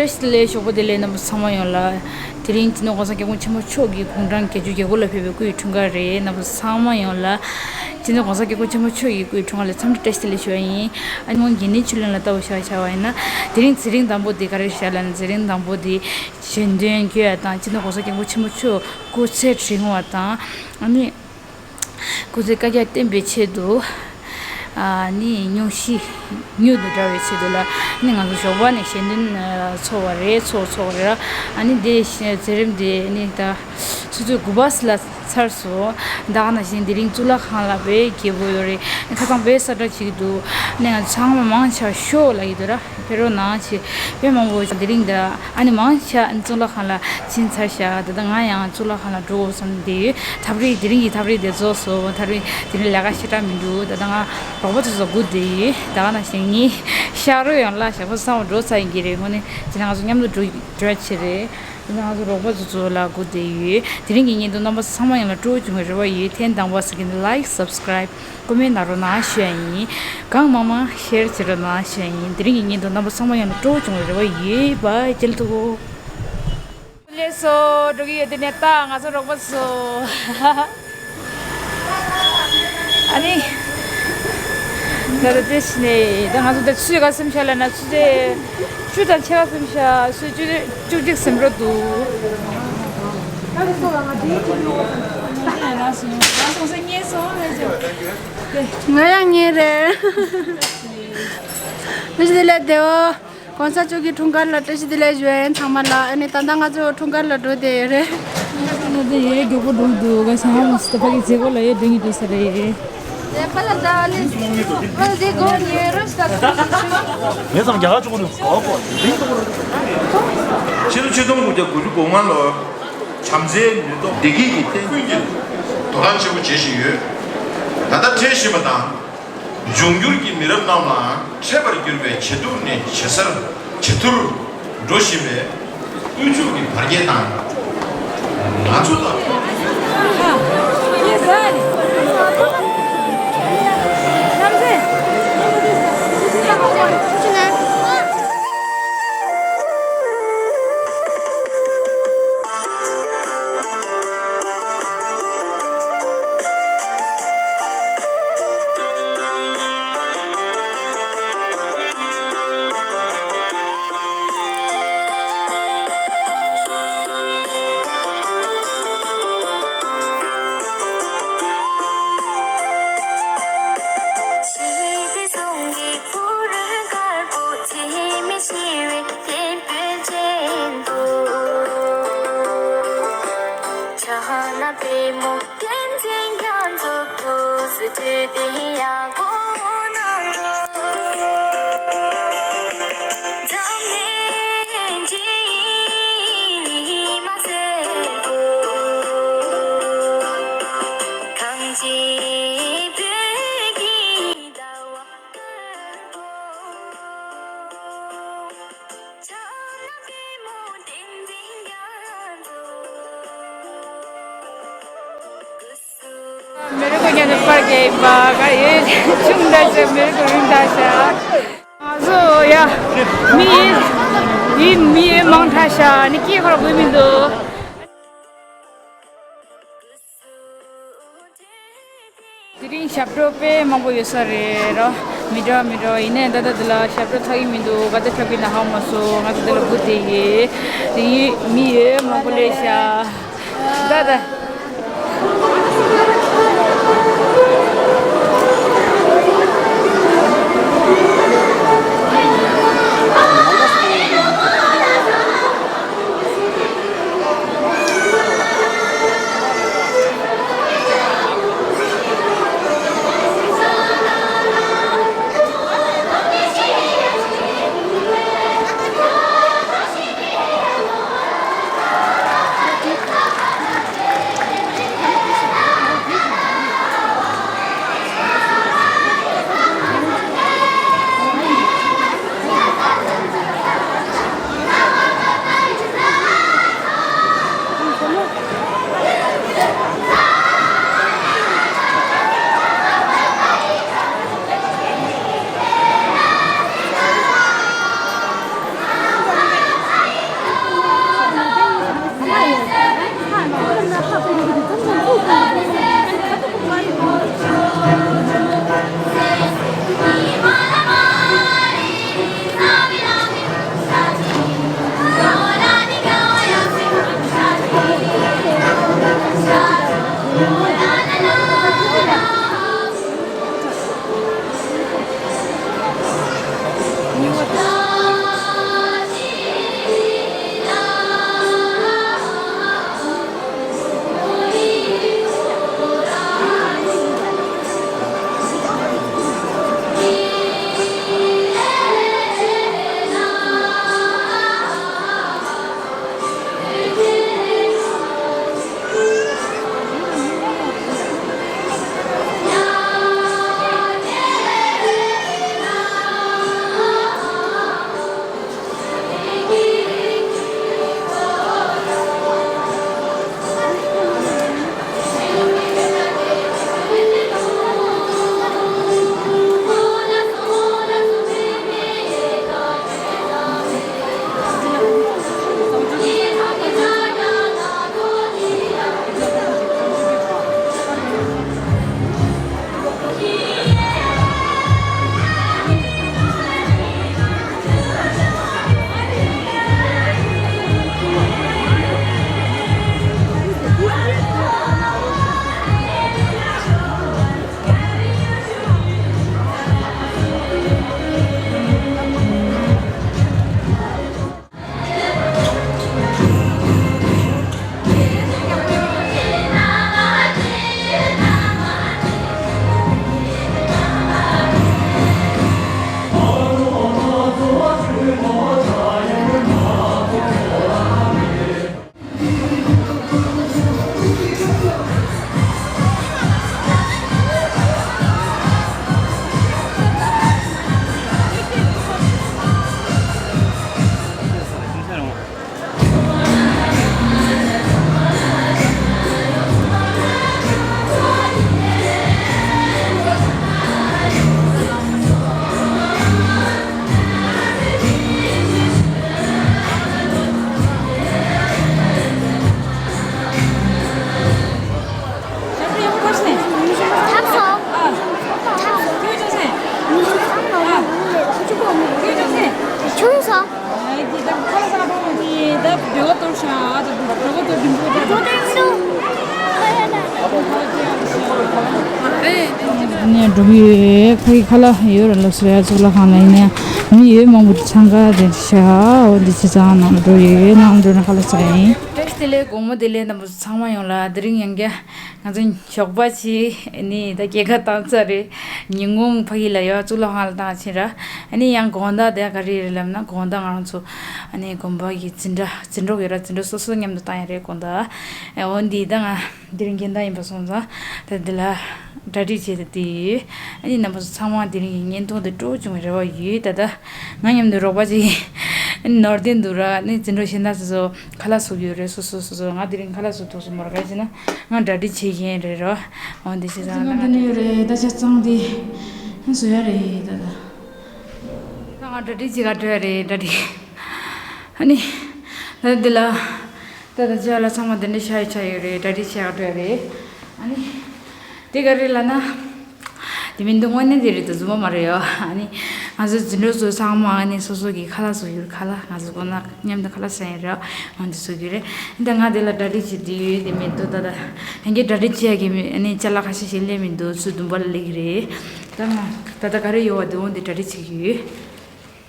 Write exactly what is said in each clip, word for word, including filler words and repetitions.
བཀྲ་ཤིས་བདེ་ལེགས། ཞོགས་པ་བདེ་ལེགས། རྣམ་པ་ཚང་མ་ཡོངས་ལ། དེ་རིང་སྤྱི་ནོར་༸གོང་ས་༸སྐྱབས་མགོན་ཆེན་པོ་མཆོག་གི་དགུང་གྲངས་བརྒྱད་ཅུ་གྱ་དགུ་ལ་ཕེབས་པའི་སྐུའི་འཁྲུངས་སྐར་རེད། རྣམ་པ་ཚང་མ་ཡོངས་ལ་སྤྱི་ནོར་༸གོང་ས་༸སྐྱབས་མགོན་ཆེན་པོ་མཆོག་གི་སྐུའི་འཁྲུངས་སྐར་ལ་འཚམས་འདྲི་བཀྲ་ཤིས་བདེ་ལེགས་ཞུ་བ་ཡིན། ཨ་ནི་སྔོན་དགེ་འདུན་ཆོས་གླིང་ལ་ལྟ་བུ་བཞག་བྱ་བ་ཡིན་ན། དེ་རིང་ཚེ་རིང་དང་པོ་དེ་ག་རེ་བཞག་ལབ་ན། ཚེ་རིང་དང་པོ་དེ་ཞལ་འདོན་སྐྱོན་ཡ་དང་སྤྱི་ནོར་༸གོང་ས་༸སྐྱབས་མགོན་ཆེན་པོ་མཆོག་སྐུ་ཚེ་རིང་བ་དང་། ཨ་ནི། སྐུ་ཚེ་བསྐལ་བརྒྱར་བརྟན་པའི་ཆེད་དུ། ཨ་ནི་སྙུང་གཞི་མྱུར་དུ་འདྲ་བའི་ཆེད་དུ་ལ། ནི་ང་ཚོ་ཞོགས་པ་ནས་ཞལ་འདོན་ཚོགས་པ་རེད། ཚོགས་ཚོགས་རེད། ཨ་ནི་དེ་བཞིན་མཛད་རིམ་དེ་ནི་ད་ཆུ་ཚོད་དགུ་པ་ལ་ཚར་སོང་། ད་ག་ནང་བཞིན་དེ་རིང་གཙུག་ལག་ཁང་ལ་དཔེ་རྒྱས་པོ་ཡོད་རེད། ཁ་སང་དཔེ་གསལ་བསྒྲགས་བྱེད་ཀྱི་འདུག་ནི་ང་ཚོ་ཚང་མ་མང་ཆེ་ཤོས་ལ་ཡིན་འདུག་ར། ཕེབས་རོགས་གནང་ཞེས། དཔེ་མང་པོ་དེ་རིང་འདི་ཨ་ནི་མང་ཆེ་གཙུག་ལག་ཁང་ལ་ཕྱིན་ཚར་ཤག་ད་ལྟ་ང་ཡང་གཙུག་ལག་ཁང་ལ་འགྲོ་དགོས་བསམ་བསྡད་ཡོད། ཐབ་རིག་དེ་རིང་གི་ཐབ་རིག་དེ་རྫོགས་སོང་། ཐབ་རིག་དེ་རིང་ལས་ཀ་ཞེ་དྲག་མི་འདུག་ད་ལྟ་ང་རོགས་པ་ཚོ་ཚོ་སྒུག་བསྡད་ཡོད། ད་ག་ནང་བཞིན་ངའི་ཤག་རོགས་ཡང་ལ་ཞག་པོ་སང་བ་འགྲོ་ཚར་ཡིན་གྱི་རེད། དངོས་གནས་དེ་ནས་ང་ཚོ་མཉམ་དུ་འགྲོ་འགྲོ་ཆེད་རེད། དེ་ནས་ང་ཚོ་རོགས་པ་ཚོ་ཚོ་ལ་སྒུག་བསྡད་ཡོད། དེ་རིང་གི་བརྙན་ཐུང་རྣམ་པ་ཚང་མ་ཡང་ལ་སྤྲོ་བོ་བྱུང་བའི་རེ་བ་ཡོད། ཐེངས་དང་པོ་ཟེར་གྱི་འདི་like subscribe ཀོ་མེན་ནང་རོགས་གནང་ཞུ་ཡ་ཡིན། གང་མང་མང་ཤེར་བྱེད་རོགས་གནང་ཞུ་ཡ་ཡིན། དེ་རིང་གི་བརྙན་ཐུང་རྣམ་པ་ཚང་མ་ཡང་ལ་སྤྲོ་བོ་བྱུང་བའི་རེ་བ་ཡོད། བཱའི། ཇེ་ལ་ཐུག་གོ། ལགས་སོ། འགྲོ་གི་ཡོད། དེ་ནས་ད་ང་ཚོ་རོགས་པ་ཚོ། ཨ་ནི། ད་ལྟ་དེ་བྱས་ནས་ད་ང་ཚོ་ད་ཆུ་ཚོད་ག་ཙམ་ཤར་ལབ་ན། ཆུ་ཚོད་བཅུ་དང་ཕྱེད་ཀ་ཙམ་ཤར། ཆུ་ཚོད་བཅུ་གཅིག་ཟིན་འགྲོ་འདུག་ང་ཡང་ཉན་རེད། བཀྲ་ཤིས་བདེ་ལེགས་བདེ་བོ། ༸གོང་ས་མཆོག་གི་འཁྲུངས་སྐར་ལ་བཀྲ་ཤིས་བདེ་ལེགས་ཞུ་ཡ་ཡིན་ཚང་མ་ལ། ཨ་ནི་ད་ལྟ་ང་ཚོ་འཁྲུངས་སྐར་ལ་འགྲོ་བསྡད་ཡོད་རེད། ང་ཚོ་ཡས་མགྱོགས་པོ་འགྲོ་གི་འདུག་ག་ས་ཧ་མོ་སི་ཏ་ཕ་གི་མཛད་སྒོ་ལ་ཡས་འགྲོ་གི་འདུག་ས་རེད། ངས་ཚང་རྒྱ་གར་ཆུ་ཁོ་རེ་གོ་གོ་ཕྱི་ལོ་ཆིག་སྟོང་དགུ་བརྒྱ་དགུ་བཅུ་གོ་ལྔ་ལོར་བྱམས་བརྩེའི་ནུས་སྟོབས་བདེ་སྐྱིད་ཀྱི་རྟེན། ཀུན་གྱིས་དོ་སྣང་ཆེན་པོ་བྱེད་བཞིན་ཡོད། ད་ལྟ་འཕྲལ་བཞིན་པ་དང་། འབྱུང་འགྱུར་གྱི་མི་རབས་རྣམས་ལའང་འཕྲད་པར་གྱུར་པའི་ཇེ་སྡུག་ནས་ཇེ་སེར་ཇེ་ཐུར་འགྲོ་བཞིན་པའི་དབུལ་ཕྱུག་གི་བར་ཁྱད་དང་། ང་ཚོ་དང་། མི་རེ་ཁོ་ཉན་དུ་པར་རྒྱག་ཡིན་པ་ག་ཡོད། ཆུང་འདྲ་ཞིག་མི་རེ་ཁོ་རིང་འདྲ་ཤག་ང་ཚོ་ཡ་མི་ཡི་མི་ཡི་མང་དྲགས་ཤག་ནི་སྐད་ཁོ་ར་དགོས་མི་འདུག་དེ་རིང་ཞབས་བྲོ་དཔེ་མང་པོ་ཡོད་ས་རེད་ར། མི་འདྲ་མི་འདྲ། ཡིན་ནའི་ད་ལྟ་འདི་ལ་ཞབས་བྲོ་ཚར་གི་མི་འདུག་ག་ཚོད་འཁྲབ་ཀྱི་ན་ཧ་མ་སོང་། ང་ཚོ་འདི་ལ་སྒུག་བསྡད་ཡོད། དེ་ཡིན་མི་ཡོད་མང་པོ་སླེབས་ཤག་ད་ད། འགྲོ་གི་ཡོད། ཕ་གི་ཁ་ལག་ཡོད་ར་ལབ་སོང་ཡ། གཙུག་ལག་ཁང་ལ་ཡིན་ན་མི་ཡོད་མང་པོ་འདི་འཚང་ཁ་དེ་ཤ་འོ་འདི་ཅི་ཚང་ནང་འགྲོ་ཡོད། ནང་འགྲོ་ན་ཁ་ལག་ཟ་ཡིན། བཀྲ་ཤིས་བདེ་ལེགས། དགོང་མོ་བདེ་ལེགས། རྣམ་པ་ཚོ་ཚང་མ་ཡོང་ལ། དེ་རིང་ཡང་བསྐྱར་ང་ཚོ་ཞོགས་པ་ཆེ་ནི་ད་སྐྱེལ་ཁ་བཏང་ཚར་རེད། ཉིན་གུང་ཕ་གི་ལ་ཡོད་གཙུག་ལག་ཁང་ལ་བཏང་ཕྱིན་ར། ཨ་ནི་ཡང་དགོང་དག་དེ་ག་རེ་རེད་ལབ་ན། དགོང་དག་ང་རང་ཚོ་ཨ་ནི་དགོན་པ་གི་འཛིན་གྲྭ་འཛིན་གྲོགས་ཡོད་ར། འཛིན་གྲོགས་སོ་སོ་མཉམ་དུ་བཏང་ཡ་རེད་དགོང་དག། འོ་འདི་ད་ང་འདིར་འགན་ཟླ་ཡིན་པ་སོང་ཙང་ད་འདི་ལ་གྲ་སྒྲིག་བྱས་ཏེ་བསྡད་ཡོད། ཨ་ནི་རྣམ་པ་ཚོ་ཚང་མ་དེ་རིང་གི་བརྙན་ཐུང་དེ་སྤྲོ་བོ་བྱུང་བའི་རེ་བ་ཡོད། ད་ལྟ་ང་མཉམ་དུ་རོགས་པ་ཅིག་ནོར་ལྡན་འདུག་ར། ཨ་ནི་འཛིན་གྲོགས་གཞན་དག་སོ་སོ་ཁ་ལག་བཟོ་གི་ཡོད་རེད། སོ་སོ་སོ་སོ་ང་དེ་རིང་ཁ་ལག་བཟོ་ཐུབ་སོང་མ་རེད། ག་རེ་བྱས་ན་ང་གྲ་སྒྲིག་བྱེད་མཁན་རེད་ར། འོ་འདི་བྱས་ཙང་ང་ད་ནི་ཡོད་རེད། ད་ཆ་ཚང་དེ་བཟོ་ཡ་རེད། ད་ད་ད་ང་གྲ་སྒྲིག་བྱེད་ག་འགྲོ་ཡ་རེད། གྲ་སྒྲིག་ཨ་ནི་ད་འདི་ལ། ད་ལྟ་ཅ་ལག་ཚང་མ་འདི་འདྲ་ཤ་ཡི་ཆ་ཡོད་རེད། གྲ་སྒྲིག་བྱེད་ཡག་འགྲོ་ཡ་རེད། ཨ་ནི་དེ་ག་རེ་ལབ་ན། དེ་མིན་དུ་དངོས་གནས་དེ་རེད་དུ་རྫུན་མ་མ་རེད་ཡོ། ཨ་ནི་ང་ཚོ་འཛིན་གྲོགས་ཚོ་ཚང་མ་ཨ་ནི་སོ་སོ་གི་ཁ་ལག་བཟོ་ཡོད། ཁ་ལག་ང་ཚོ་ཁོ་ན་མཉམ་དུ་ཁ་ལག་ཟ་ཡ་རེད། འོ་འདི་བཟོ་གི་རེད། ད་ང་དེ་ལ་གྲ་སྒྲིག་བྱེད་དུས་དེ་མིན་དུ་ད་ལྟ་ཡང་གི་གྲ་སྒྲིག་བྱེད་ཡ་གི་མི་ཨ་ནི་ཅ་ལག་ཁ་ཤས་ཤིག་སླེབས་མི་འདུག་ཚུར་དུམ་པ་ལ་སླེབས་གི་རེད། ད་ང་ད་ལྟ་ག་རེ་ཡོད་བ་དེ་འོ་འདི་གྲ་སྒྲིག་བྱེད་ཀྱི་ཡོད།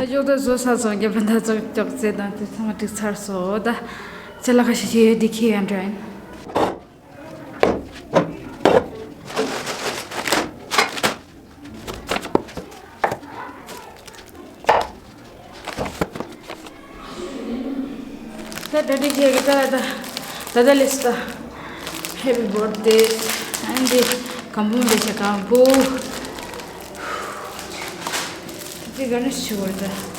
ད་ཅོག་ད་བཟོ་ས་ཚོང་རྒྱབ་ལ་ད་ཅོག་ཅོག་ཙེ་དང་དེ་ཚང་མ་བསྒྲིགས་ཚར་སོང་། ད་ཅ་ལག་ཁ་ཤས་ཤིག་ཡོད་དེ་ཁྱེར་ཡོང་འགྲོ་ཡིན། ད་གྲ་སྒྲིག་བྱེད་ཀྱི། ད་ད་ད་ད་ལེས་ད། Happy birthday and the གམ་བུ་མེ་ཤ་གམ་བུ། ད་ག་ནས་ཞུ་བར་ད།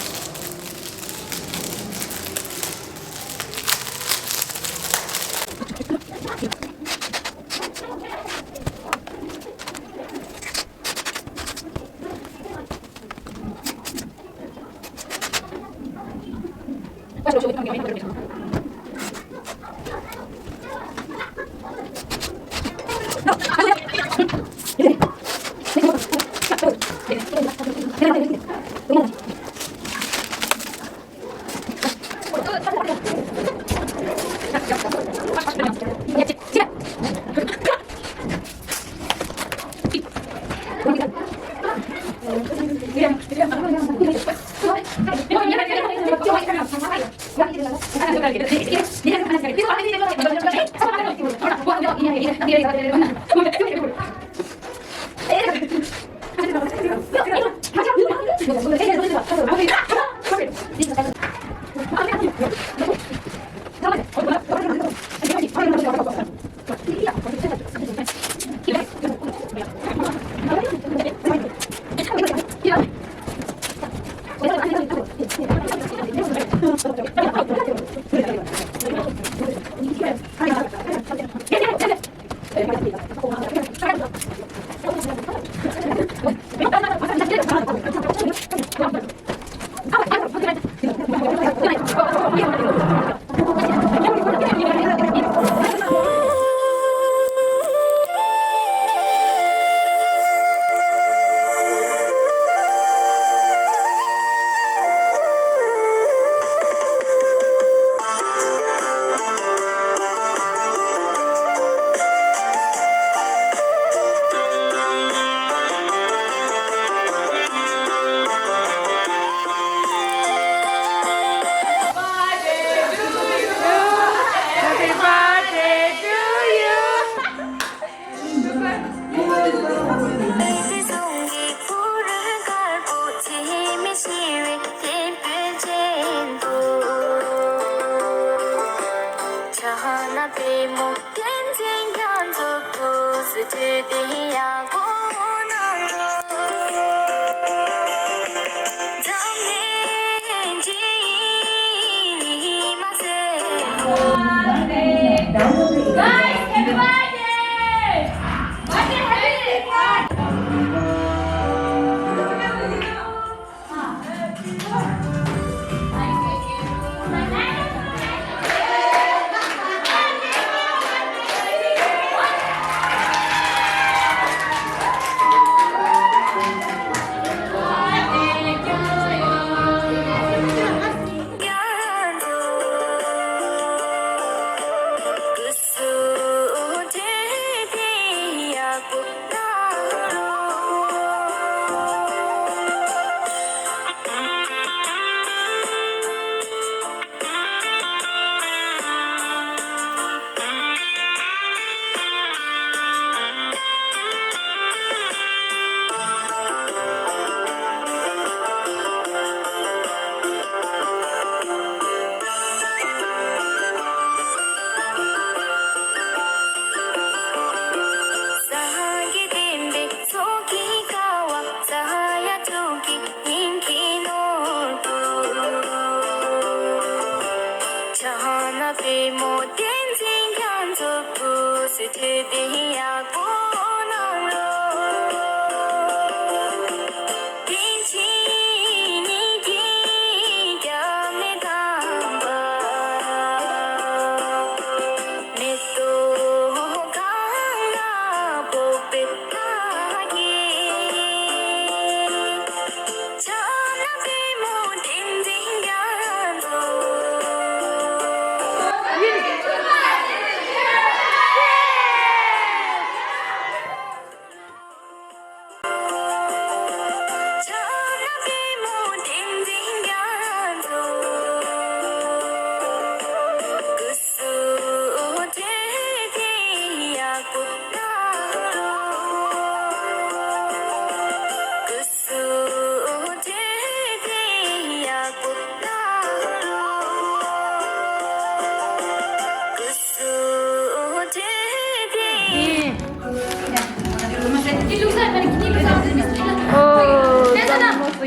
ད་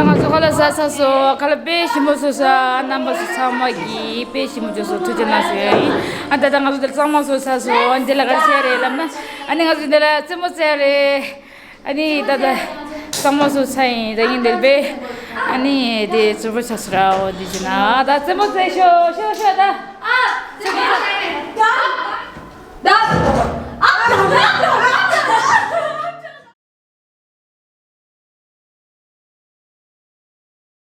ང་ཚོ་ཁ་ལག་ཟ་ཚར་སོང་། ཁ་ལག་དཔེ་ཞིམ་པོ་བཟོས་སོང་། རྣམ་པ་ཚོ་ཚང་མ་གིས་དཔེ་ཞིམ་པོ་བཟོས་སོང་། ཐུགས་རྗེ་གནང་ཞུ་ཡ་ཡིན། ཨ་ད་ད་ང་ཚོ་འདི་གཙང་མ་བཟོས་ཚར་སོང་། འདི་ལ་ག་རེ་བྱས་རེད་ལབ་ན། ཨ་ནི་ང་ཚོ་འདི་ལ་རྩེད་མོ་རྩེ་རེད། ཨ་ནི་ད་ད་གཙང་མ་བཟོས་ཚར་ཡིན། ད་ཡིན་འདིར་དཔེ། ཨ་ནི་དེ་རྩེད་མོ་ཆགས་སོང་ར། འོ་འདི་བྱས་ན་ད་རྩེད་མོ་རྩེ་ཤོག་ཤོག་ཤོག་ད། ཨ། རྩེད་མོ་རྩེ། ད། ད། ཨ།